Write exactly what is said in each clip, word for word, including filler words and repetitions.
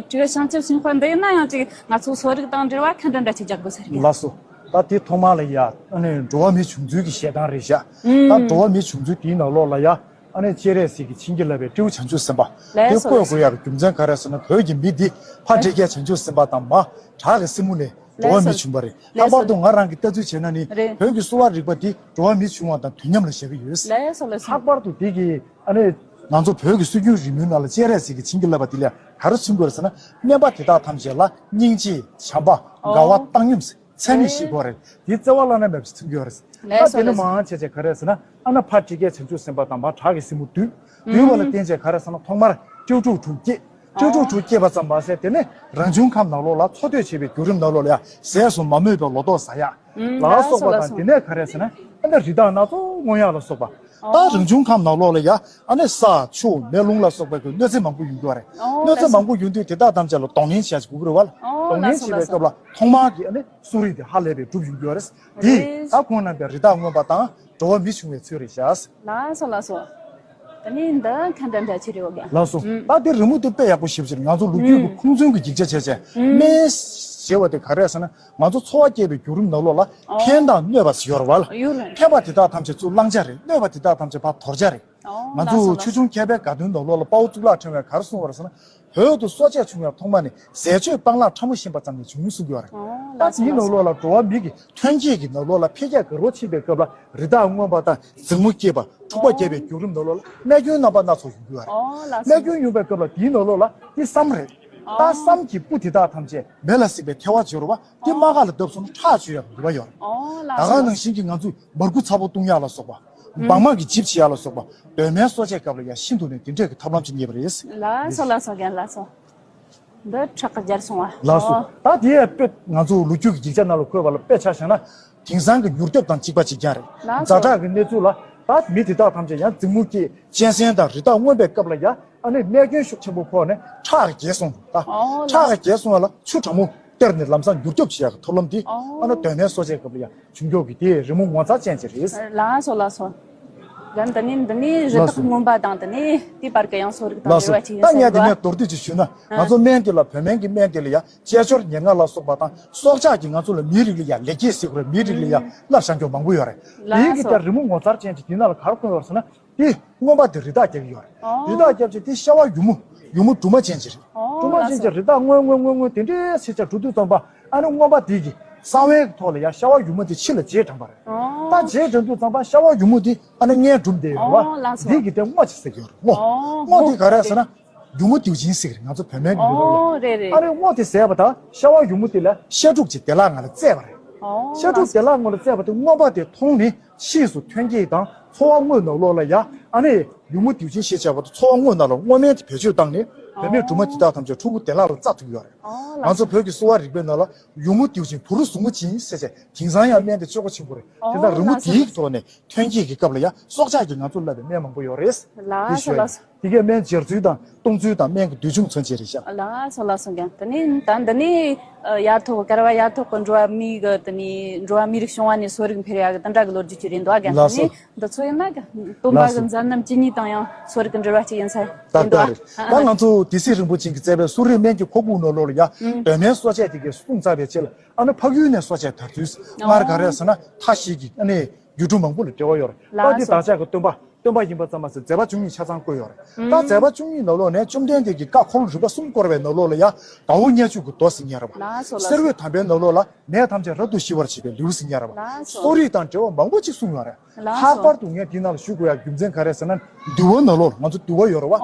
དེ་བྱང་ཆུབ་སེམས་དཔའ་འདི་ཡིན་ན་ཡང་ཅིག་ང་ཚོ་གསོ་རིག་དང་འབྲེལ་བ་ག་འདྲ་འདྲ་ཅིག་རྒྱག་དགོས་ས་རེད། ལགས་སོ། ད་དེ་ཐོག་མ་ལ་ཡ་ཨ་ནི་འགྲོ་བ་མི་བྱུང་ཚུལ་གྱི་བཤད་སྟངས་རེད་བཞག་ད་འགྲོ་བ་མི་བྱུང་ཚུལ་དེའི་ནང་ལོགས་ལ་ཡ་ཨ་ནི་སྤྱན་རས་གཟིགས་ཀྱིས་བྱིན་གྱིས་བརླབས་པའི་སྤྲེའུ་བྱང་ཆུབ་སེམས་དཔའ་དེ་བཀོད་དགོས་ཡག་གི་རྒྱུ་མཚན་ག་རེ་ཟེར་ན། བོད་ཀྱི་མི་འདི་ཕ་སྲིད་མཁས་བྱང་ཆུབ་སེམས་དཔའ་དང་མ་བྲག་གི་སྲིན་མོ་ནས་འགྲོ་བ་མི་བྱུང་བ་རེད། ལྷག་པར་དུ་ང་རང་གི་ལྟ་ཚུལ་བྱས་ན་ནི་བོད་ཀྱི་གསོ་བ་རིག་པ་འདི་འགྲོ་བ་མི་བྱུང་བ་དང་དུས་མཉམ་ལ་བཞག་གི་ཡོད། ལྷག་པར་དུ་དེ་གི་ཨ་ནི་ང་ཚོ་བོད་ཀྱི་སྲོལ་རྒྱུན་རིག་གནས་ནང་ལ་སྤྱན་རས་གཟིགས་ཀྱིས་བྱིན་གྱིས་བརླབས་པ་དེ་ལས་ག་རེ་མཚོན་གྱི་ཡོད་རེད་ཟེར་ན། སྨན་པ་དེ་དག་ཐམས་ཅད་ལ་སྙིང་རྗེ་བྱམས་པ་དགའ་བ་བཏང་སྙོམས་ཚད་མེད་ཤེས་དགོས་རེད། དེ་བརྩེ་བ་བླ་ན་མེད་པ་ཞིག་མཚོན་གྱི་ཡོད་རེད། ད་དེ་ནི་མང་ཆེ་ཆེ་ག་རེ་ཟེར་ན། ཨ་ན་ཕ་སྲིད་མཁས་བྱང་ཆུབ་སེམས་དཔའ་དང་མ་བྲག་གི་སྲིན་མོ་བསྡུས། བསྡུས་པ་ལ་བརྟེན་བྱས་ག་རེ་ཟེར་ན། ཐོག་མར་སྤྲེའུ་ཕྲུག་དྲུག་སྐྱེས། སྤྲེའུ་ཕྲུག་དྲུག་སྐྱེས་པ་ཙམ་མ་ཟད་དེ་ནས་རང་བྱུང་ཁམས་ནང་ལོགས་ལ་འཚོ་སྡོད་བྱེད་པའི་བརྒྱུད་རིམ་ནང་ལོགས་ལ་ཡང་ཟས་སུ་མ་རྨོས་པའི་ལོ་ཏོག་ཟ་ཡག་ལ་སོགས་པ་དང་། དེ་ནས་ག་རེ་ཟེར་ན། ཨ་ནི་རི་དྭགས་སྣ་ཚོགས་རྔོན་ཡག་ལ་སོགས་པ། ད་རང་བྱུང་ཁམས་ནང་ལོགས་ལ་ཡ་ཨ་ནི་ས་ཆུ་མེ་རླུང་ལ་སོགས་པའི་གི་གནོད་འཚེ་མང་པོ་ཡོང་གི་ཡོད་རེད། གནོད་འཚེ་མང་པོ་ཡོང་དུས་དེ་དག་ཐམས་ཅད་ལ་གདོང་ལེན་བྱེད་ཡག་ཅིག་དགོས་ཀྱི་རེད་བ། གདོང་ལེན་བྱེད་པའི་སྐབས་ལ་ཐོག་མར་གྱི་ཨ་ནི་གསོ་རིག་དེ་ཧ་ལས་པའི་གྲུབ་ཡོང་གི་ཡོད་རེད། དེས་ད་ཁོང་རྣམ་པའི་རི་དྭགས་རྔོན་པ་དང་འགྲོ་བ་མི་བྱུང་བའི་ཚུལ་རེད་བཞག་ལགས་སོ་ལགས་སོ། ད་ནི་འདི་ག་འདྲ་འདྲ་ཅིག་རེད་བ་རྒན། ལགས་སོ། ད་དེ་རི་མོ་དེ་དཔེ་ཡག་པོ་ཞེ་པོ་ཅིག་རེད། ང་ཚོ་ལོ་རྒྱུས་ཀྱི་ཁུངས་བཙུན་གྱི་ཡིག་ཆ་བྱས་བྱས། སྨན་ཞེས་པ་དེ་ག་རེ་ཟེར་ན། ང་ཚོ་འཚོ་བ་སྐྱེལ་བའི་བརྒྱུད་རིམ་ནང་ལོགས་ལ་ཕན་དང་གནོད་པ་ཟེར་ཡོད་རེད་བ། ཕན་པ་དེ་དག་ཐམས་ཅད་ཚུར་བླང་བྱ་རེད། གནོད་པ་དེ་དག་ཐམས་ཅད་ཕར་དོར་བྱ་རེད། ང་ཚོ་ཆོས་འབྱུང་མཁས་པའི་དགའ་སྟོན་ནང་ལོགས་ལ་དཔའ་བོ་གཙུག་ལག་ཕྲེང་བས་ག་རེ་གསུངས་པ་རེད་ཟེར་ན། བོད་དུ་སྲོག་ཆགས་བྱུང་བའི་ཐོག་མ་ནི་ཟས་སྤྱོད་སྤང་བླང་ཕྲ་མོ་ཞིམ་པ་ཙམ་ནས་བྱུང་གསུངས་ཡོད་རེད། ད་དེའི་ནང་ལོགས་ལ་འགྲོ་བ་མི་གི་ཐོན་སྐྱེད་ཀྱི་ནང་ལོགས་ལ་འཕེལ་རྒྱས་འགྲོ་བ་ཕྱིན་པའི་སྐབས་ལ་རི་དྭགས་རྔོན་པ་དང་འཛིང་མོ་སྐྱེས་པ། འཁྲུག་པ་བརྒྱབ་པའི་བརྒྱུད་རིམ་ནང་ལོགས་ལ་རྨས་སྐྱོན་རྣམ་པ་སྣ་ཚོགས་ཡོང་གི་ཡོད་རེད། རྨས་སྐྱོན་ཡོང་བའི་སྐབས་ལ་དེའི་ནང་ལོགས་ལ་དེ་སྲམ་རེད། ད་སྲམ་གྱི་སྤུ་དེ་དག་ཐམས་ཅད་མེ་ལ་བསྲེགས་པའི་ཐལ་བ་བྱེད་རུང་བ། དེ་དམག་སྒར་ལ་བརྡབས་སོང་ན་ཁྲག་བཅོས་ཡག་གི་ནུས་པ་ཡོད་རེད། ད་ག་ནང་བཞིན་གྱི་ང་ཚོས་མར་ཁུ་ཚ་པོ་བཏུང་ཡག་ལ་སོགས་པ། སྦྲང་མ་གི་ཇིབ་བྱེད་ཡག་ལ་སོགས་པ། གདོད་མའི་གསོ་དཔྱད་སྐབས་ལ་ཡང་ཤིན་ཏུ་ནས་དེ་འདྲས་ཀྱི་ཐབས་ལམ་ཅིག་རྙེད་པ་རེད། ལགས་སོ་ལགས་སོ་རྒན་ལགས་སོ། འདི་ཁྲག་གི་རྒྱལ་སོང་བ། ལགས་སོ། ད་དེ་ཡང་དཔེ་ང་ཚོ་ལོ་རྒྱུས་ཀྱི་ཡིག་ཆ་ནང་ལ་འཁོད་པ་ལ་དཔེ་ཆ་བཞག་ན། དེང་སང་གི་མྱུར་སྐྱོབ་དང་གཅིག་པ་གཅིག་རྐྱང་རེད། ཛ་དྲག་གི་གནས་ཚུལ་ལ་ད་མི་དེ་དག་ཐམས་ཅད་ཡང་འཛིང་མོ་སྐྱེས། གཅན་གཟན་དང་རི་དྭགས་རྔོན་པའི་སྐབས་ལ་ཡང་ཨ་ནི་རྨས་སྐྱོན་ཤུགས་ཆེན་པོ་ཕོག་ནས་ཁྲག་རྒྱས་སོང་། ད་ཁྲག་རྒྱས་སོང་བ་ལ་ཆུ་གྲང་མོ་སྟེར་ནས་ལམ་སང་མྱུར་སྐྱོབ་བྱེད་ཡག་གི་ཐབས་ལམ་འདི་ཨ་ནི་གདོད་མའི་གསོ་དཔྱད་སྐབས་ལ་ཡང་བྱུང་མགྱོགས་ཀྱི་དེའི་རི་མོ་ངོ་མཚར་ཅན་ཅིག་རེད། ལགས་སོ་ལགས་སོ། ད་འདི་ནི་འདི་ནི་རི་དྭགས་རྔོན་པ་དང་དེ་ནས་དེའི་བར་གྱི་ཡང་གསོ་རིག་དང་འབྲེལ་བ་ཅིག་ཡིན་ས་རེད་བ། ད་ངས་འདི་ནས་མདོར་བསྡུས་ཅིག་ཞུས་ན། ང་ཚོ་སྨན་འདི་ལ་བོད་སྨན་གྱི་སྨན་འདི་ལ་ཡང་དཔྱད་སྦྱོར་ཉེར་ལྔ་ལ་སོགས་པ་དང་སྲོག་ཆགས་ཀྱིས་ང་ཚོ་ལ་མིའི་རིགས་ལ་ཡང་ལེགས་སྐྱེས་ཟེར་དགོས་རེད། མིའི་རིགས་ལ་ཡང་བསླབ་བྱ་མགྱོགས་མང་པོ་ཡོད་རེད། དེའི་གི་ལྟར་རི་མོ་ངོ་མཚར་ཅན་ཅིག་འདི་ནང་ལ་ག་རེ་བཀོད་ཡོད་ཟེར་ན། དེ་རྔོན་པ་དེ་རི་དྭགས་རྒྱག་གི་ཡོད་རེད། རི་དྭགས་རྒྱབ་ཅིག་དེ་ཤ་བ་ཡུ་མོ་ཡུ་མོ་སྦྲུམ་མ་ཅན་ཅིག་རེད། སྦྲུམ་མ་ཅན་ཅིག་རི་དྭགས་རྔོན་རྔོན་རྔོན་རྔོན་དེ་འདྲའི་ཚེ་ཆ་འགྲོ་དུས་ཙམ་པ་ཨ་ནི་རྔོན་པ་དེ་གི་གསང་བའི་ཐོག་ལ་ཡང་ཤ་བ་ཡུ་མོ་དེ་ཕྱི་ལ་རྗེས་འབྲངས་པ་རེད། ད་རྗེས་འབྲང་དུས་ཙམ་པ་ཤ་བ་ཡུ་མོ་དེ་ཨ་ནི་མངལ་སྦྲུམ་བསྡད་ཡོད་རེད་བ། འདི་གི་དེ་རྔོ་ཅིག་ཟེར་གྱི་ཡོད་རེད། རྔོ། རྔོ་དེ་ག་རེ་ཟེར་ན། ཡུ་མོ་དེའུ་ཅན་ཟེར་གི་རེད། ང་ཚོ་བོད་སྨན་གི་ལུགས་ལ། ཨ་ནི་རྔོ་དེ་ཟས་པ་དང་ཤ་བ་ཡུ་མོ་དེ་ལ་ཤ་ཕྲུག་ཅིག་བདེ་བླག་ངང་ལ་བཙས་པ་རེད། ཤ་ཕྲུག་བདེ་བླག་ངང་ལ་བཙས་པ་དེ་རྔོན་པ་དེ་མཐོང་ནས་ཕྱིས་སུ་ཐོན་སྐྱེད་དང་འཚོ་བ་དངོས་ནང་ལོགས་ལ་ཡ་ཨ་ནི་ཡུ་མོ་དེའུ་ཅན་ཞེས་བྱ་བ་དེ་འཚོ་བ་དངོས་ནང་ལ་རྔོ་སྨན་དེ་བེད་སྤྱོད་བཏང་ནས་བུད་མེད་སྦྲུམ་མ་དེ་དག་ཐམས་ཅད་ཕྲུ་གུ་བདེ་བླག་ལ་བཙའ་ཐུབ་ཀྱི་ཡོད་རེད། ང་ཚོ་བོད་ཀྱི་གསོ་བ་རིག་པའི་ནང་ལ་ཡུ་མོ་དེའུ་ཅན་བུ་རུ་གཟུགས་མོ་ཅན་ཟེར་བྱས་དེང་སང་ཡང་སྨན་དེ་སྤྱོད་གོ་ཆེན་པོ་རེད། དེ་ལྟར་རི་མོ་དེའི་ཐོག་ནས་ཐོན་སྐྱེད་ཀྱི་སྐབས་ལ་ཡང་སྲོག་ཆགས་ཀྱིས་ང་ཚོར་བསླབ་པའི་སྨན་མང་པོ་ཡོད་རེད། ལགས་སོ་ལགས་སོ། དེ་གའི་སྨན་སྦྱར་ཚུལ་དང་གཏོང་ཚུལ་དང་སྨན་གྱི་འདུལ་བྱུང་མཚོན་བྱེད་རེད་ཤག་ལགས་སོ་ལགས་སོ་རྒན། དེ་ནས་ད་འདི་ནས་ཡ་ཐོག་གར་བ་ཡ་ཐོག་གི་འགྲོ་བ་མིའི་གི་དེ་ནས་འགྲོ་བ་མིའི་རིགས་བྱུང་བ་ནས་གསོ་རིག་འཕེལ་ཡ་གི་དེ་འདྲ་གི་ལོ་རྒྱུས་ཅིག་རེད་འདུག་ཨ་རྒན། ལགས་སོ། དེ་ནས་འདི་ཚོ་ཡིན་ན་གི་སྟོན་པ་གི་མཛད་རྣམ་ཇི་སྙེད་དང་ཡང་གསོ་རིག་གི་འབྲེལ་བ་ཅིག་ཡིན་ས་རེད་འདུག་ཨ། ད་ང་ཚོ་སྡེ་སྲིད་རིན་པོ་ཆེ་གིས་མཛད་པའི་གསོ་རིག་སྨན་གྱི་ཁོག་དབུབ་ནང་ལོགས་ལ་ཡ་གདོད་མའི་གསོ་དཔྱད་དེ་གའི་གསུངས་ཚར་བའི་རྗེས་ལ། ཨ་ནི་འཕགས་ཡུལ་ནས་གསོ་དཔྱད་དར་དུས་སྔར་ག་རེ་ཟེར་ན་མཐའ་བཞི་གི་ཨ་ནི་ཡུལ་གྲུ་མང་པོ་ལ་འབྲེལ་བ་ཡོད་རེད། ད་འདི་བདག་ཅག་གི་སྟོན་པ་སྟོན་པ་ཡིན་པ་ཙམ་མ་ཟད་མཛད་པ་བཅུ་གཉིས་ཆ་ཚང་བཀོད་ཡོད་རེད། ད་མཛད་པ་བཅུ་གཉིས་ནང་ལོགས་ནས་བཅོམ་ལྡན་འདས་ཀྱིས་བཀའ་འཁོར་ལོ་རིམ་པ་གསུམ་བསྐོར་བའི་ནང་ལོགས་ལ་ཡང་ཟླ་བོ་ཉ་ཆུ་གི་མདོ་ཟེར་མཁན་རེད་བ། གསེར་འོད་དམ་པའི་ནང་ལོགས་ལ་ནད་ཐམས་ཅད་རབ་ཏུ་ཞི་བར་བྱེད་པའི་ལེའུ་ཟེར་མཁན་རེད་བ། གསོ་རིག་དང་འབྲེལ་བ་མང་པོ་ཅིག་གསུངས་ཡོད་རེད། ལྷག་པར་དུ་ངས་འདི་ནང་ལ་ཞུ་དགོས་ཡག་རྒྱུ་མཚན་ག་རེ་ཟེར་ན། འདུལ་བ་ནང་ལོགས་ལ་ང་ཚོ་འདུལ་བ་ཡོད་རེད་བ།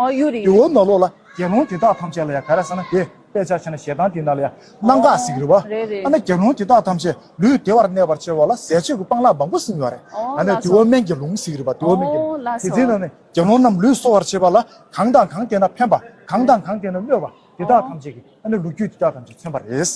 འདུལ་བ་ནང་ལོགས་ལ་དགེ་སློང་དེ་དག་ཐམས་ཅད་ལ་ཡང་ག་རེ་ཟེར་ན་དེ། དཔེ་ཆ་བྱས་ན་ཞེ་སྡང་དེ་ནང་ལ་ཡང་གནང་བཀག་ཟེར་གྱི་རེད་བ། རེད་རེད། ཨ་ནི་དགེ་སློང་དེ་དག་ཐམས་ཅད་ལུས་བདེ་བར་གནས་པར་བྱེད་པ་ལ་ཟས་སྤྱོད་ཀྱི་སྤང་བླང་མང་པོ་གསུངས་ཡོད་རེད། ཨ་ནི་འདུལ་བ་སྨན་གྱི་ལུང་ཟེར་གྱི་རེད་བ། འདུལ་བ་སྨན་གྱི་ལུང་། དེ་ཚོའི་ནང་ནས་དགེ་སློང་རྣམས་ལུས་གསོ་བར་བྱེད་པ་ལ་གང་དང་གང་བསྟེན་ན་ཕན་པ། གང་དང་གང་བསྟེན་ན་གནོད་པ། དེ་དག་ཐམས་ཅད་ཀྱི་ཨ་ནི་ལོ་རྒྱུས་དེ་དག་ཐམས་ཅད་མཚོན་པ་རེད། ལགས་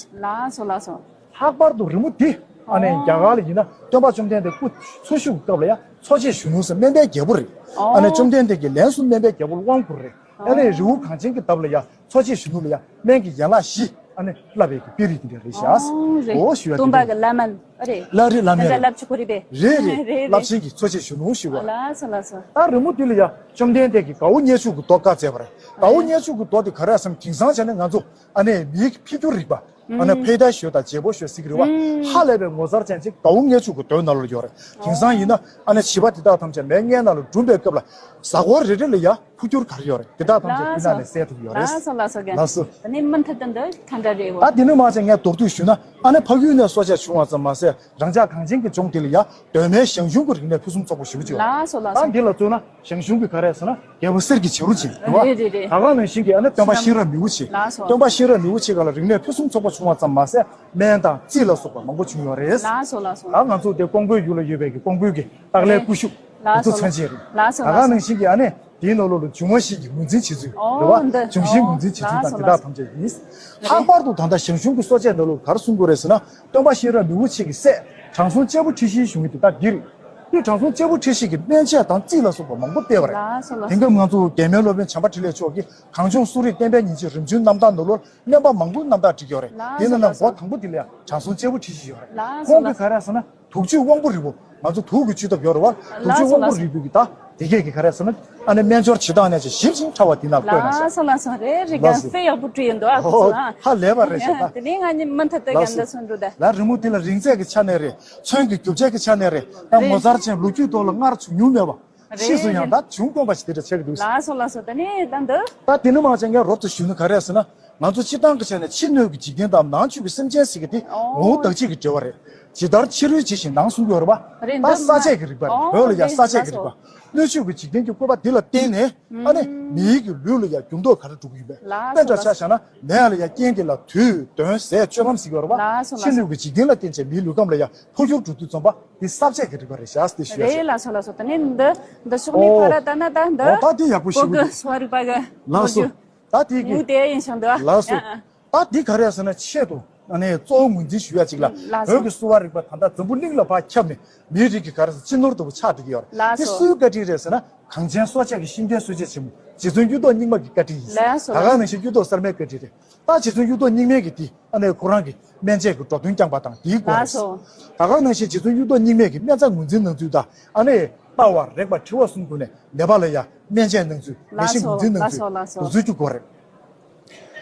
སོ་ལགས་སོ། ལྷག་པར་དུ་རི་མོ་འདི་ཨ་ནི་རྒྱ་གར་ལ་ཡིན་ན་སྟོན་པ་བཅོམ་ལྡན་འདས་སྐུ་འཚོ་བཞུགས་ཀྱི་སྐབས་ལ་ཡང་འཚོ་བྱེད་གཞོན་ནུ་ཟེར་སྨན་པའི་རྒྱལ་པོ་རེད། ཨ་ནི་བཅོམ་ལྡན་འདས་ཀྱིས་ལན་གསུམ་སྨན་པའི་རྒྱལ་པོར་དབང་བསྐུར་རེད། ཨ་ནི་རི་བོ་གངས་ཅན་གྱི་འདབས་ལ་ཡང་འཚོ་བྱེད་གཞོན་ནུ་ལ་ཡང་སྨན་གྱི་ཡན་ལག་བཞི། ཨ་ནི་བསླབ་པའི་གི་དཔེ་རིས་དེ་འདྲ་རེད་ཤག་ཨོ་རེད། ཨོ་ཞུ་བ་སྟོན་པ་གི་བླ་མ་ཨ་རེད། བླ་རེད་བླ་མ་དེ་འདྲ་རེད། བསླབ་ཆོག་གི་རེད་པས། རེད་རེད། རེད་རེད། བསླབ་ཆེན་གྱི་འཚོ་བྱེད་གཞོན་ནུ་ཞུ་བ། ལགས་སོ་ལགས་སོ། ད་རི་མོ་འདི་ལ་ཡ་བཅོམ་ལྡན་འདས་ཀྱིས་དགའ་བོ་བརྙས་བཅོས་ཀྱི་མདོ་བཀའ་སྩལ་བ་རེད། དགའ་བོ་བརྙས་བཅོས་ཀྱི་མདོ་དེ་ག་རེ་ཟེར་ན་དེང་སང་བྱས་ན་ང་ཚོ་ཨ་ནི་མིའི་འཕེལ་འགྱུར་རིག་པ། ཨ་ནི་ཕེ་ད་ཞོ་དང་བྱེད་པོ་ཞོ་ཟེར་གྱི་རེད་བ། ཧ་ལས་པའི་ངོ་མཚར་ཅན་ཅིག་དགའ་བོ་བརྙས་བཅོས་ཀྱི་མདོའི་ནང་ལ་ཡོད་རེད། དེང་སང་ཡིན་ན་ཨ་ནི་བྱིས་པ་དེ་དག་ཐམས་ཅད་མའི་མངལ་ནང་ལ་སྦྲུམ་པའི་སྐབས་ལ་གཟའ་འཁོར་རེ་རེ་ལ་ཡ་འཕོ་འགྱུར་ག་རེ་ཡོད་རེད། དེ་དག་ཐམས་ཅད་དེ་ནང་ནས་གསལ་ཐུབ་ཡོད་རེད། ལགས་སོ་ལགས་སོ། རྒན། ལགས་སོ། ད་ནི་མུ་མཐུད་དུ་འདི་གང་འདྲ་རེད་འོ། ད་དེ་ནི་མ་ཚད་ངས་མདོར་བསྡུས་ཞུས་ན་ཨ་ནི་འཕགས་ཡུལ་ནས་སྲོག་ཆགས་བྱུང་བ་ཙམ་མ་ཟད་རང་ཅག་གངས་ཅན་གྱི་ལྗོངས་འདི་ལ་ཡ་གདོད་མའི་ཞང་ཞུང་གི་རིག་གནས་ཕུན་སུམ་ཚོགས་པ་ཞེ་པོ་ཅིག་ཡོད་རེད། ལགས་སོ་ལགས་སོ། ད་འདི་ལ་མཚོན་ན་ཞང་ཞུང་གི་ག་རེ་ཟེར་ན་རྒྱལ་པོ་གསེར་གྱི་བྱ་རུང་ཆེན་རེད་བ། རེད་རེད་རེད། ད་ག་ནང་བཞིན་གྱི་ཨ་ནི་སྟོན་པ་གཤེན་རབ་མི་བོ་ཆེ། ལགས་སོ། སྟོན་པ་གཤེན་རབ་མི་བོ་ཆེ་ག་ལ་རིག་གནས་ཕུན་སུམ་ཚོགས་པ་བྱུང་བ་ཙམ་མ་ཟད་སྨན་དང་རྩིས་ལ་སོགས་པ་མང་པོ་བྱུང་ཡོད་རེད། ལགས་སོ་ལགས་སོ། ད་ང་ཚོ་དེ་ཀོང་པོའི་ཡུལ་ལ་ཡོད་པའི་གི་ཀོང་པོའི་གི་སྟག་ལའི་སྐུ་ཤུབས། ལགས་སོ། ང་ཚོ་མཚོན་བྱེད་རེད། ལགས་སོ། ད་ག་ནང་བཞིན་གྱི་ཨ་ནི་དེའི་ནང་ལོགས་ལ་འབྱུང་བ་བཞི་ཡི་ངོས་འཛིན་བྱེད་ཚུལ་རེད་བ། འོ་འདི། འབྱུང་བཞིའི་ངོས་འཛིན་བྱེད་ཚུལ་དང་དེ་དག་ཐམས་ཅད་ཡིན། ལྷག་པར་དུ་ད་ལྟ་ཞང་ཞུང་གི་སྲོག་ཆགས་ནང་ལོགས་ག་རེ་གསུང་དགོས་རེད་ཟེར་ན་སྟོན་པ་གཤེན་རབ་མི་བོ་ཆེ་གི་སྲས་དྲང་སྲོང་ལྕགས་པོ་ཁྲི་བཞིའི་གཞུང་གི་དེ་དག་འདི་རེད། དེ་དྲང་སྲོང་ལྕགས་པོ་ཁྲི་བཞི་གི་སྨན་དཔྱད་དང་རྩིས་ལ་སོགས་པ་མང་པོ་སྤེལ་བ་རེད། ལགས་སོ་ལགས་སོ། དེང་སྐབས་ང་ཚོ་གེགས་མེད་སློབ་དཔོན་བྱམས་པ་འཕྲིན་ལས་མཆོག་གིས་གངས་ལྗོངས་གསོ་རིག་བསྟན་པའི་ཉིན་བྱེད་རིམ་བྱོན་རྣམ་ཐར་ནང་ལོགས་སྨན་པ་མང་པོའི་རྣམ་ཐར་བྲིས་ཡོད་རེད། ལགས་སོ་དེ་ནང་ལགས་ན་སོ། མགོ་དང་པོ་དེ་ལ་ཡང་དྲང་སྲོང་ལྕགས་པོ་ཁྲི་བཞི་ཡོད་རེད། ལགས་སོ་ཁོང་གིས་ལགས་ག་རེ་ཟེར་ན། དུག་བཅུད་དབང་པོ་རིལ་པོ། ང་ཚོ་དུག་གི་བཅོས་ཐབས་ཡོད་རེད་བ། དུག་བཅུད་དབང་པོ་རིལ་པོ་གི་ད་དེ་གས་ཀྱི་ག་རེ་ཟེར་ན། ཨ་ནི་སྨན་སྦྱོར་བྱེད་སྟངས་ནས་ཅིག་ཞིབ་ཅིང་ཕྲ་བ་དེ་ནང་བཀོད་གནང་ཤག་ལགས་སོ་ལགས་སོ། རེད་རེད། ལགས་སོ། དཔེ་ཡག་པོ་བྲིས་ཡོད་འདུག་ཨ། ཁོ་ཚོ་ཨ། ཧ་ལས་པ་རེད་ཤག་ད། དེ་ནས་ང་གཉིས་མུ་མཐུད་དུ་ལགས་རྒན་སོ། ད་ཚོན་འགྲོ་ད། ལ་རི་མོ་དེ་ལ་རིང་ཚད་ཀྱི་ཆ་ནས་རེད། ཚོན་གྱི་རྒྱུ་ཆ་གི་ཆ་ནས་རེད། ད་རེད། ངོ་མཚར་ཅན་ལོ་རྒྱུས་ཐོག་ལ་སྔར་བྱུང་མྱོང་མེད་པ། རེད། ཕྱིས་སུ་ཡང་ད་བྱུང་དཀོན་པ་ཞིག་དེ་འདྲ་ཆགས་ཀྱི་འདུག་ལགས་སོ་ལགས་སོ། ད་ནི་ད་འདི། ད་དེ་ནི་མ་ཚད་ངས་རོབ་ཏུ་ཞུས་ན་ག་རེ་ཟེར་ན། ང་ཚོ་སྤྱིར་བཏང་གི་ཆ་ནས་ཕྱི་སྣོད་ཀྱི་འཇིག་རྟེན་དང་ནང་བཅུད་ཀྱི་སེམས་ཅན་ཟེར་གྱི་དེ་ངོ་བོ་དག་བྱེད་ཀྱི་འབྲེལ་བ་རེད། ཇི་ལྟར་ཕྱི་རོལ་ཇི་བཞིན་ནང་གསུང་གི་ཡོད་རེད་བ། རེད་ད་འདུག་ས་བཅད་ཀྱི་རིག་པ་རེད། ཨོ་བོད་ལ་ཡང་རེད། ས་བཅད་ཀྱི་རིག་པ། ལགས་སོ། སྣོད་བཅུད་ཀྱི་འཇིག་རྟེན་གྱི་བཀོད་པ་འདི་ལ་བརྟེན་ནས་ཨ་ནི་མིའི་གི་ལུས་ལ་ཡང་འགྱུར་ལྡོག་ག་རེ་འགྲོ་གི་ཡོད་པས། ལགས་སོ་དཔེ་འདྲ་ལགས་སོ། ཆ་བཞག་ན་མེ་ལ་ཡང་རྐྱེན་དེ་ལ་དུས་གདོན་ཟས་སྤྱོད་ལམ་ཟེར་གྱི་ཡོད་རེད་བ། ལགས་སོ་ཕྱི་ལགས་སོ། སྣོད་ཀྱི་འཇིག་རྟེན་ལ་བརྟེན་བྱས་མིའི་ལུས་ཁམས་ལ་ཡང་འཕོ་འགྱུར་འགྲོ་དུས་ཙམ་པ་འདི་ས་བཅད་ཀྱི་རིག་པ་རེད་ཤག་ཟེར་ཞུ་ཡ་རེད། ཞིག་ལགས་སོ་ལགས་སོ། ད་ནི་འདི་འདི་ཕྱོགས་ནས་ཨོ། ཕ་ར་ད་ན་ད་འདི། ཨོ་ད་འདི་ཡག་པོ་ཞིག་གོ་གི་གསོ་བ་རིག་པ་གི་ལགས་སོ། ད་དེ་གི་ངུ་དེ་ཡིན་ཤང་འདུག་ལགས་སོ། ཨ། ད་འདི་ག་རེ་ཟེར་ན་ཆེད་དུ་ཨ་ནི་གཙོ་བོ་ངོས་འཛིན་ཞུ་ཡ་ཅིག་ལ། ལགས་སོ། བོད་ཀྱི་གསོ་བ་རིག་པ་ད་ལྟ་འཛམ་བུ་གླིང་ལ་ཕར་ཁྱབ་ནས་མིའི་རིགས་ཀྱི་ག་རེ་ཟེར་སྤྱི་ནོར་ལྟ་བུ་ཆགས་བསྡད་ཀྱི་ཡོད་རེད། ལགས་སོ། དེ་སུའི་བཀའ་དྲིན་རེད་ཟེར་ན་གངས་ཅན་སྲོག་ཆགས་ཀྱི་ཤིང་རྟའི་གསོ་དཔྱད་ཆེན་མོ་རྗེ་བཙུན་གཡུ་ཐོག་རྙིང་མ་གི་བཀའ་དྲིན་ཡིན། ལགས་སོ། ད་ག་ནང་བཞིན་གཡུ་ཐོག་གསར་མའི་བཀའ་དྲིན་རེད། ད་རྗེ་བཙུན་གཡུ་ཐོག་རྙིང་མའི་གི་དེ་ཨ་ནི་ཁོ་རང་གི་སྨན་དཔྱད་ཀྱི་འགྲོ་དོན་བསྐྱངས་པ་དང་དེའི་སྐོར་རེད། ལགས་སོ། ད་ག་ནང་བཞིན་རྗེ་བཙུན་གཡུ་ཐོག་རྙིང་མས་ཀྱི་སྨན་རྩ་ངོས་འཛིན་གནང་ཚུལ་དང་ཨ་ནི་ལྟ་བ་རེག་པ་དྲི་བ་གསུམ་སྒོ་ནས་ནད་པ་ལ་ཡང་སྨན་དཔྱད་གནང་ཚུལ་ནད་གཞི་ངོས་འཛིན་གནང་ཚུལ་ལགས་སོ་ལགས་སོ། དེ་ཚོའི་གི་སྐོར་རེད།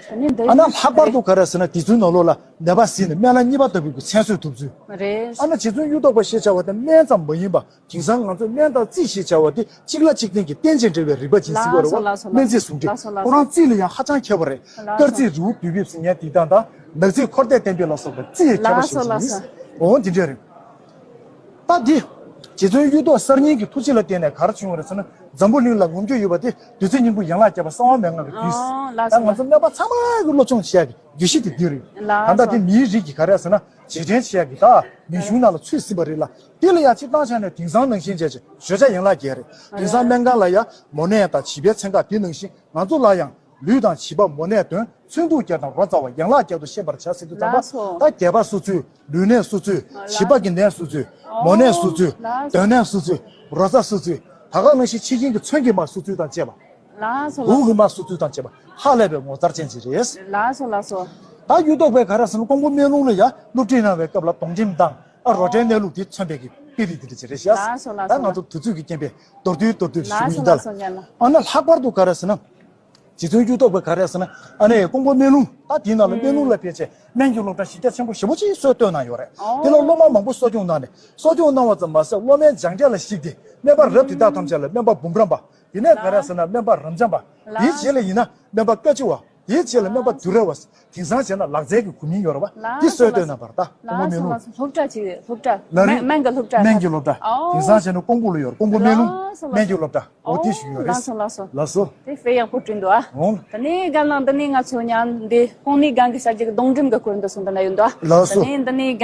ཨ་ནི་ལྷག་པར་དུ་ག་རེ་ཟེར་ན་དེ་ཚོའི་ནང་ལོགས་ལ་ནད་པ་གཟིགས་ནས་སྨན་བླ་གཉིས་པ་ལྟ་བུའི་གི་མཚན་གསོལ་ཐུབ་ཚུལ། རེད། ཨ་ནི་རྗེ་བཙུན་གཡུ་ཐོག་པ་ཞེས་བྱ་བ་དེ་སྨན་ཙམ་མ་ཡིན་པ། དེང་སང་ང་ཚོས་སྨན་དང་རྩིས་ཞེས་བྱ་བ་དེ་གཅིག་ལ་གཅིག་བརྟེན་གྱི་རྟེན་ཅིང་འབྲེལ་བའི་རིག་པ་ཅིག་ཟེར་གྱི་ཡོད་རེད་བ། ལགས་སོ་ལགས་སོ། སྨན་རྩིས་ཟུང་འབྲེལ། ལགས་སོ་ལགས་སོ། ཁོ་རང་རྩིས་ལ་ཡང་ཧ་ཅང་མཁས་པ་རེད། ལགས་སོ། སྐར་རྩིས་རི་བོ་དུས་བབས་ཟེར་མཁན་དེ་དང་དང་ནག་རྩིས་འཁོར་འདས་བསྟན་པའི་ལ་སོགས་པ་རྩིས་ཡི་མཁས་པ་ཞིག་ཡིན། ལགས་སོ་ལགས་སོ། འོ་འདི་འདྲ་རེད། ད་འདི་རྗེ་བཙུན་གཡུ་ཐོག་གསར་རྙིང་གི་ཐུགས་རྗེ་ལ་བརྟེན་ནས་ག་རེ་བྱུང་བ་རེད་ཟེར་ན་འཛམ་བུ་གླིང་ལ་ངོམ་རྒྱུ་ཡོད་པ་དེ་བདུད་རྩི་སྙིང་པོ་ཡན་ལག་བརྒྱད་པ་གསང་བ་མན་ངག་གི་དུས། ཨོ་ལགས་ད་སོ་ང་ཚོ་ལགས། སྨན་པ་ཚང་མ་གི་སློབ་སྦྱོང་བྱེད་ཡག་གི་བརྗོད་གཞི་དེ་འདི་རེད། ལགས་ད་ལྟ་སོ། དེ་མིའི་རིགས་ཀྱི་ག་རེ་ཟེར་ན་རྗེས་དྲན་བྱེད་ཡག་གི་ད་མིང་གཞུང་ནང་ལ་ཚུད་ཟིན་པ་རེད་ལ། དེ་ལ་ཡང་སྤྱིར་བཏང་ཆ་ནས་དེང་སང་ནང་བཞིན་བྱས་བྱས་བརྗོད་བྱ་ཡན་ལག་བརྒྱད་རེད། དེང་སང་སྨན་ཁང་ལ་ཡང་མོ་ནད་དང་བྱིས་པའི་ཚན་ཁག་དེ་ནང་བཞིན་ང་ཚོ་ལ་ཡང་ལུས་དང་བྱིས་པ་མོ་ནད་གདོན་མཚོན་དུག་རྒྱག་དང་རོ་ཙ་བ་ཡན་ལག་བརྒྱད་དུ་ཤེས་པར་བྱ་ཟེར་དུས་ཙམ་པ། ལགས་སོ། ད་རྒྱས་པ་སོ་ཚུལ། ལུས་ནད་སོ་ཚུལ། བྱིས་པ་གི་ནད་སོ་ཚུལ། མོ་ནད་སོ་ཚུལ། ལགས་སོ། གདོན་ནད་སོ་ཚུལ། རོ་ཙ་སོ་ཚུལ། ད་ག་ནང་བཞིན་ཕྱི་རྐྱེན་གྱི་མཚོན་གྱི་མ་སོ་ཚུལ་དང་བཅས་པ། ལགས་སོ་ལགས་སོ། དུག་གི་མ་སོ་ཚུལ་དང་བཅས་པ་ཧ་ལས་པའི་ངོ་མཚར་ཅན་ཅིག་རེད། ལགས་སོ་ལགས་སོ། ད་གཡུ་ཐོག་པས་ག་རེ་ཟེར་ན་ཀོང་པོ་སྨན་ལུང་ལ་ཡང་སློབ་ཁྲིད་གནང་བའི་སྐབས་ལ་སྡོང་འགྲེམས་དང་ཨ་རོ་བྲན་གནས་ལུགས་དེ་མཚོན་པའི་གི་དཔེ་རིས་དེ་འདྲ་ཅིག་རེད་ཤག་ལགས་སོ་ལགས་སོ། ད་ང་ཚོ་དུས་ཚོད་ཀྱི་རྐྱེན་པས་མདོར་བསྡུས་མདོར་བསྡུས་ཞུ་གི་ཡིན་ད། ལགས་སོ་ལགས་སོ། ཨ་ན་ལྷག་པར་དུ་ག་རེ་ཟེར་ན། རྗེ་བཙུན་གཡུ་ཐོག་པས་ག་རེ་ཟེར་ན་ཨ་ནི་ཀོང་པོ་སྨན་ལུང་ད་དེའི་ནང་ལ་སྨན་ལུང་ལ་ཕལ་ཆེར་སྨན་གྱི་སློབ་གྲྭ་གཞི་རྒྱ་ཆེན་པོ་ཞེ་པོ་ཅིག་སྲོལ་བཏོད་གནང་ཡོད་རེད། དེ་ལ་སློབ་མ་མང་པོ་གསོ་སྐྱོང་གནང་ནས་གསོ་སྐྱོང་གནང་བ་ཙམ་མ་ཟད་སློབ་མའི་སྦྱངས་འབྲས་ལ་གཞིགས་ཏེ་སྨན་པ་རབ་དེ་དག་ཐམས་ཅད་ལ་སྨན་པ་འབུམ་རམས་པ། དེ་ནས་ག་རེ་ཟེར་ན་སྨན་པ་རབ་འབྱམས་པ། དེའི་རྗེས་ལ་ཡིན་ན་སྨན་པ་དཀའ་སྤྱད་པ། དེའི་རྗེས་ལ་སྨན་པ་དུར་རེ་བ། དེང་སང་བྱས་ན་ལག་རྩལ་གྱི་གོ་མིང་ཡོད་རེད་བ། འདི་སྲོལ་བཏོད་གནང་བ་རེད་ད། ཀོང་པོ་སྨན་ལུང་། སློབ་གྲྭ་ཅིག་སློབ་གྲྭ། ལ་རེད། སྨན་སྨན་གྱི་སློབ་གྲྭ། སྨན་གྱི་སློབ་གྲྭ། ཨོ། དེང་སང་བྱས་ན་ཀོང་པོ་ལ་ཡོད་རེད། ཀོང་པོ་སྨན་ལུང་། ལགས་སོ་ལགས་སོ། སྨན་གྱི་སློབ་གྲྭ། འོ་དེ་ཞིག་ཡོད་རེད། ལགས་སོ་ལགས་སོ། ལགས་སོ། དེ་དཔེ་ཡག་པོ་བྲིས་འདུག་ཨ། འོང་། དེ་ནས་སྒང་ལ་འདི་ནས་ང་ཚོ་ཉམས་འདི་ཀོང་ནི་སྒང་གི་ཞབས་ཀྱི་སྡོང་འགྲེམས་ཀྱི་སྐོར་འདི་སོང་འདི་ན་ཡོད་འདུག་ཨ། ལགས་སོ། དེ་ནས་འདི་ནས།